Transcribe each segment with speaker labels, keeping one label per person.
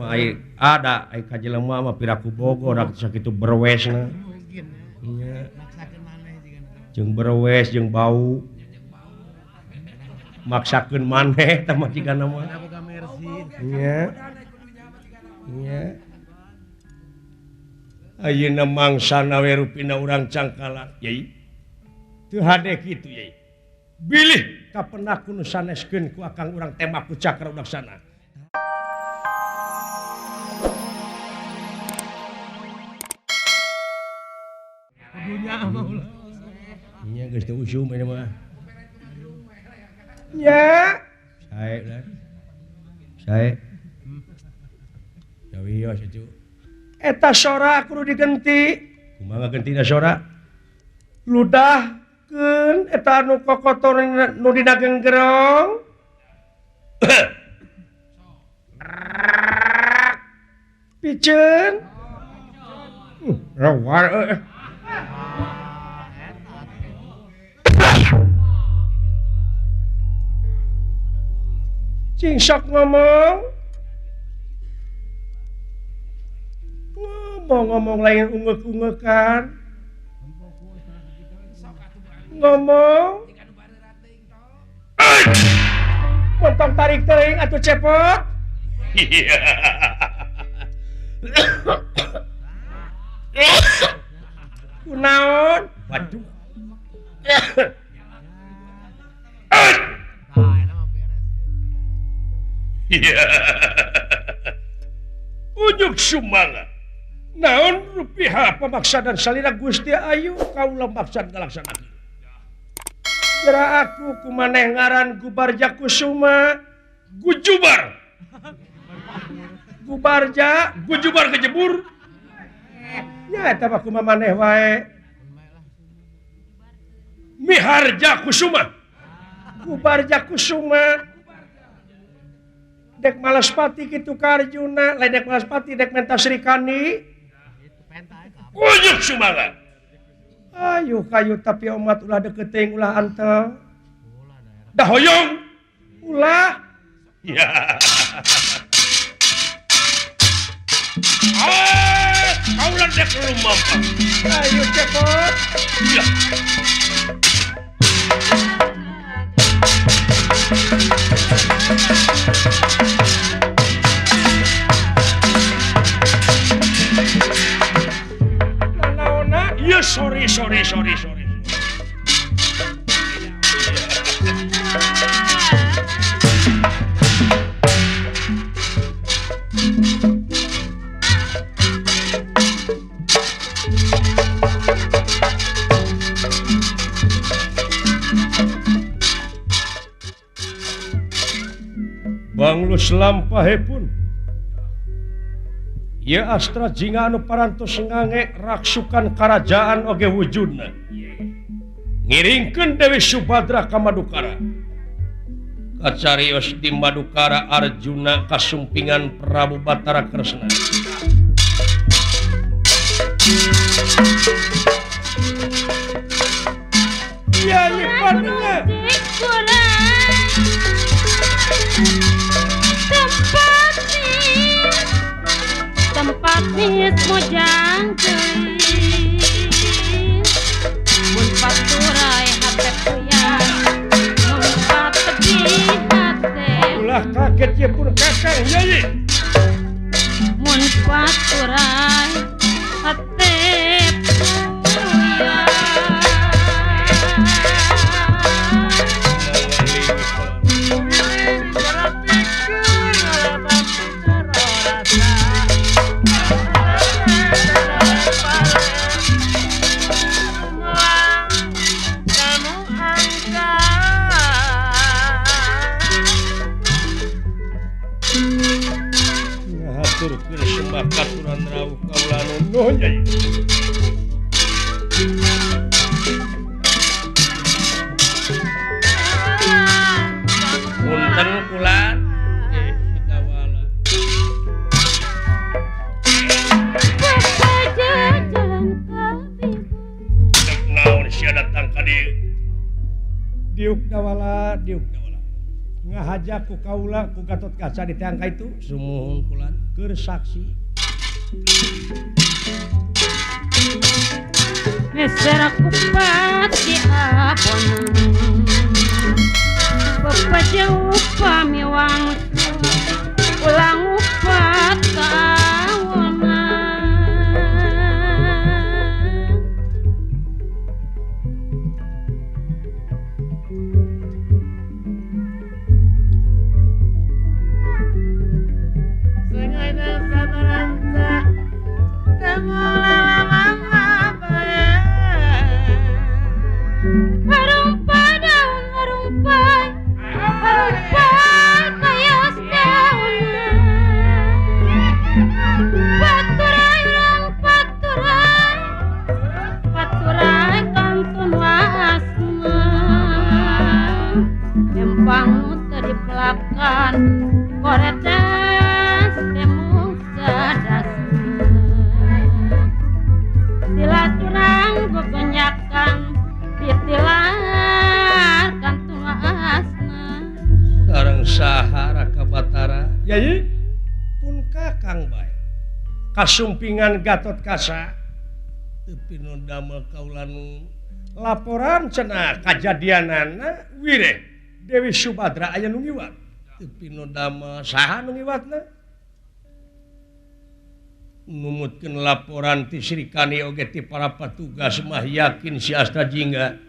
Speaker 1: Ai ada ai ka jelema mah piraku Bogor sakitu berwesna. Nya. Jeung berwes jeung bau. Maksakeun maneh tah mah jigana mah. Nya. Nya. Ayeuna mangsana we rupina urang cangkalan, Yai. Teu hade kitu, Yai. Bilih kapenaku nu saneskeun ku akang urang tembak ku cakra udaksana. Nya geus teu usum ieu mah. Nya. Sae lah. Sae. Ya wios atuh. Eta sora kudu digenti. Kumaha gentina sora? Ludahkeun eta anu kokotor nu dina genggerong. Piceun. Rawar euy. Cing sok ngomong. Ngomong-ngomong lain ungek-ungekan. Ngomong. Montong tarik teuing atuh cepot. Kunaon? Waduh. Unjuk sumanga. Naon rupiah pemaksa dan salira Gusti Ayu kaula maksa ngalaksanakeun. Jera aku kumaneh ngaran Gubarja Kusuma Gujubar. Gubarja Gujubar kejebur. Ya eta mah kumaha maneh wae. Miharja Kusuma. Gubarja Kusuma. Dek Malaspati kitu ka Arjuna, lain dek Malaspati dek menta Sri Kandi. Unjuk sumanga. Ayo kayu tapi omat ulah deket teuing ulah antel. Dah hoyong ulah. Ya. Ah, kaulah dek lumampah. Ayo cepot. Ya. Nanaona? Iya, sorry. Banglus lampahipun ieu astra jingga anu parantos ngange raksukan karajaan oge wujudna ngiringkeun Dewi Subadra ka Madukara. Kacarios di Madukara Arjuna kasumpingan Prabu Batara Kresna. Yayi panenga
Speaker 2: tempat nis mojang geulis mun paturai hate puyang mun pategi hate
Speaker 1: ulah kaget ye pun kakang yai
Speaker 2: mun paturai hate puyang.
Speaker 1: Katuran rawuh kaula nuhun yai. Punten kula dawala. Dek naon sia datang ka dieu? Diuk dawala, diuk dawala. Ngahaja ku kaula ku Gatot Kaca diteang ka itu sumuhun kulan keur saksi.
Speaker 2: Meser kupat di abon Bapak upami wangsu ulang upat kawonan. Harumpai daun harumpai, harumpai kayos daun. Paturai urang paturai, paturai kantun wasna. Lempang teu dipelakan, koretas temung sadasna. Silaturang gogonyakan ditilar kantung asna.
Speaker 1: Sareng saha Raka Batara? Yai pun kakang bae. Kasumpingan Gatot Kaca teu pinu damel kaula nu laporan cenah kajadianana wireh Dewi Subadra aya nu ngiwat. Teu pinu damel saha nu ngiwatna? Numutkeun laporan ti Sri Kandi oge ti para patugas mah yakin si Asta Jingga.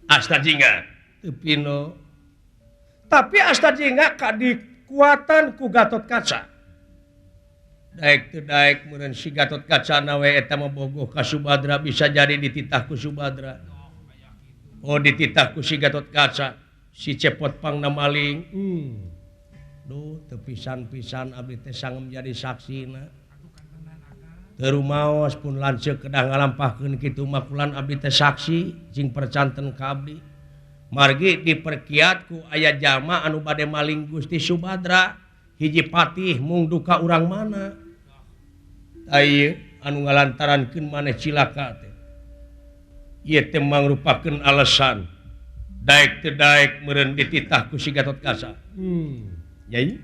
Speaker 1: Asta Jingga teu pino. Tapi Asta Jingga kadikuatan ku Gatot Kaca. Daek teu daek meureun si Gatot Kaca na we eta mah bogoh ka Subadra bisa jadi dititah ku Subadra. Oh dititah ku si Gatot Kaca, si cepot pangna maling. Duh teu pisan-pisan abdi teh sangem jadi saksina. Teu rumaos pun lanceuk kedah ngalampahkeun kitu makulan abdi teh saksi jeung percanten ka abdi. Margi diperkiat ku aya jalma anu bade maling Gusti Subadra, hiji patih mung duka urang mana. Tah ieu anu ngalantarankeun maneh cilaka teh. Ieu teh mangrupakeun alasan daek teu daek meureun dititah ku si Gatot Kaca. Yai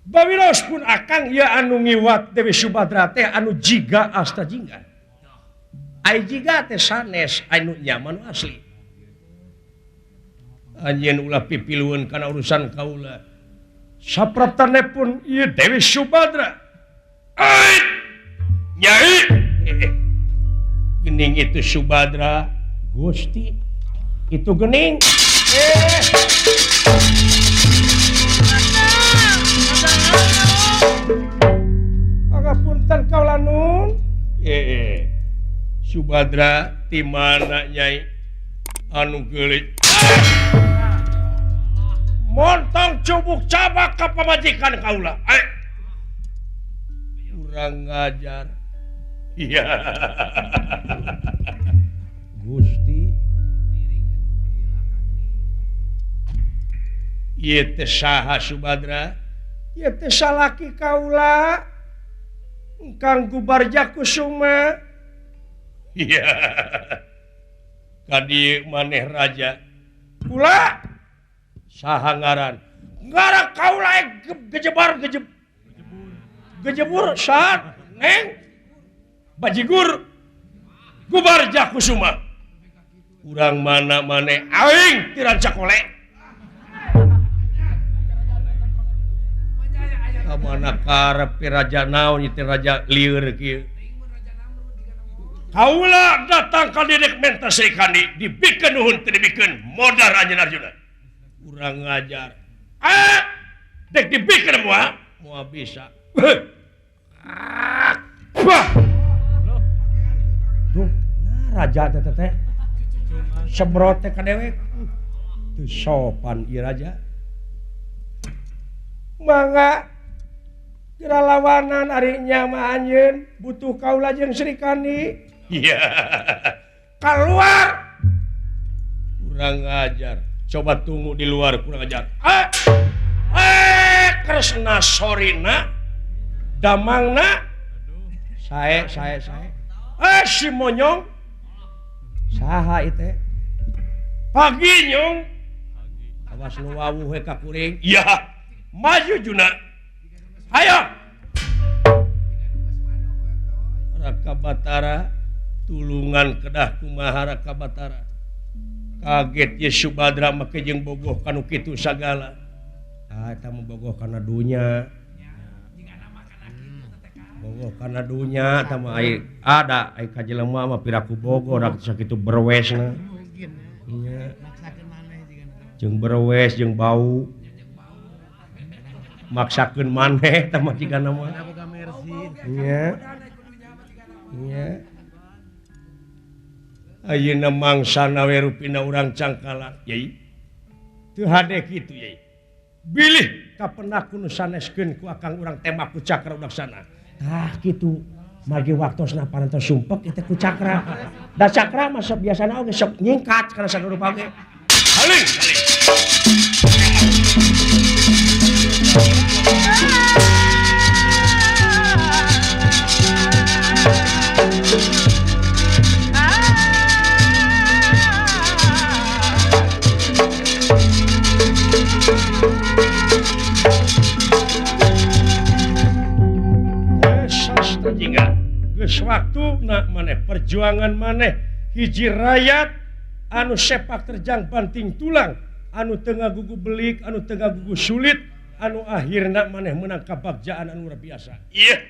Speaker 1: Bawiros pun akang ieu anu ngiwat Dewi Subadra teh anu jiga Asta Jingga. Ai jiga teh sanes anu nyaman asli. Anjeun ulah pipilueun kana urusan kaula. Sapraptane pun ieu Dewi Subadra. Ait! Nyai! Gening itu Subadra, Gusti. Itu gening. Pangapunten kaula nun. Subadra ti mana nyai anu geulis. Montong cubuk cabak ka pamajikan kaula. Kurang ngajar. Iya. Gusti. Ieu teh saha Subadra? Ieu teh salaki kaula. Kang Gubarja Kusuma. Iya. Kadi maneh raja. Kula saha ngaran? Ngaran kaula gejebar gejeb. Gejebur saha neng? Bajigur Gubarja Kusuma. Urang mana maneh aing ti Rancakole. Mana karep raja naon ieu raja lieur kieu. Kaula datang ka direk menta Sri Kandi dibikeun nuhun teu dibikeun modar anjeun Arjuna. Urang ngajar. Dek dibikeun moal moal bisa. Wah. Duh, nah raja teh teh. Sembrot teh ka dewek. Teu sopan ieu raja. Mangga Kira lawanan ari nya mah anjeun butuh kaula jeung Sri Kandi. Iya. Keluar. Kurang ajar. Coba tunggu di luar kurang ajar. Kresna sorina damangna sae sae sae. Si monyong. Saha ieu teh? Pagi nyong. Awas nu wawuh we ka kuring. Iya. Maju Juna. Ayo. Raka Batara tulungan kedah kumaha Raka Batara. Kaget ye Subadra make jeung bogoh kanu kitu sagala. Ah eta mah bogoh kana dunya. Bogoh kana dunya eta mah ai ada ai ka jelema mah piraku bogoh da sakitu berwesna. Nya. Jeung berwes jeung bau. Maksakeun maneh eta mah jigana mah. Nya. Nya. Ayeuna mangsana we rupina urang cangkalan yai. Teu hade kitu yai. Bilih kapenaku nu saneskeun ku akang urang tembak ku cakra udaksana. Tah kitu margi waktosna parantos sumpek ieu teh ku cakra. Da cakra mah sok biasana oge sok nyingkat kana sarupa oge. Haling, haling. Geus waktuna maneh perjuangan maneh hiji rakyat anu sepak terjang banting tulang anu teu ngagugu belik anu teu ngagugu sulit anu akhirna maneh menang kabagjaan anu luar biasa. Ieu.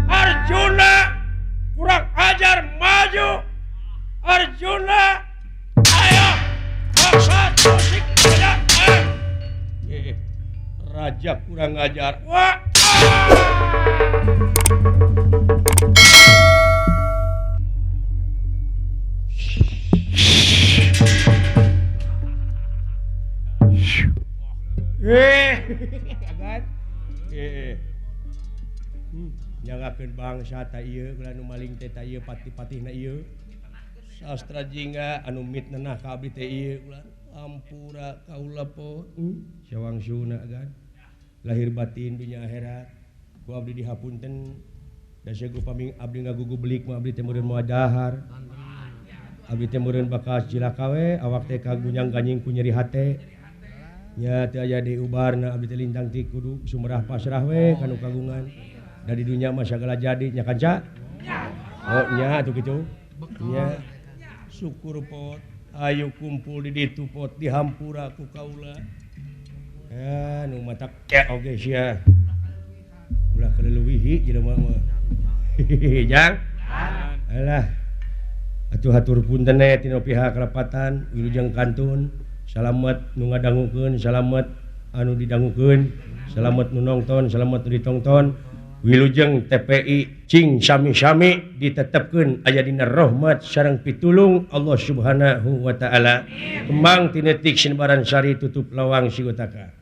Speaker 1: Arjuna kurang ajar maju. Arjuna ayo musik raja kurang ajar. Wah. Nyangakeun bangsa ta ieu ulah nu maling teh ta ieu pati-patihna ieu. Sastra jingga anu mitnah ka abdi teh ieu ulah ampura kaula po sawangsuna kan lahir batin dunya akhirat ku abdi dihapunten da segu paming abdi ngagugu belik mah abdi teh meureun moal dahar abdi teh meureun bakal cilaka we awak teh kagunyang ganying ku nyeri hate nya teu aya diubarna abdi teh lintang ti kudu sumerah pasrah we kanu kagungan da di dunya mah sagala jadi nya kanca oh nya atuh kitu nya syukur pot ayo kumpul di ditu pot dihampura ku kaula. Nu matak oge sia. Ulah kaleuwihi jelema mah. Jang. Alah. Atuh hatur punten tina pihak kalepatan wilujeng kantun. Salamet nu ngadangukeun, salamet anu didangukeun, salamet nu nongton, salamet nu ditongton. Wilujeng TPI cing sami-sami ditetepkeun aya dina rahmat sareng pitulung Allah Subhanahu wa taala. Kembang tinetik sinebaran sari tutup lawang sigotaka.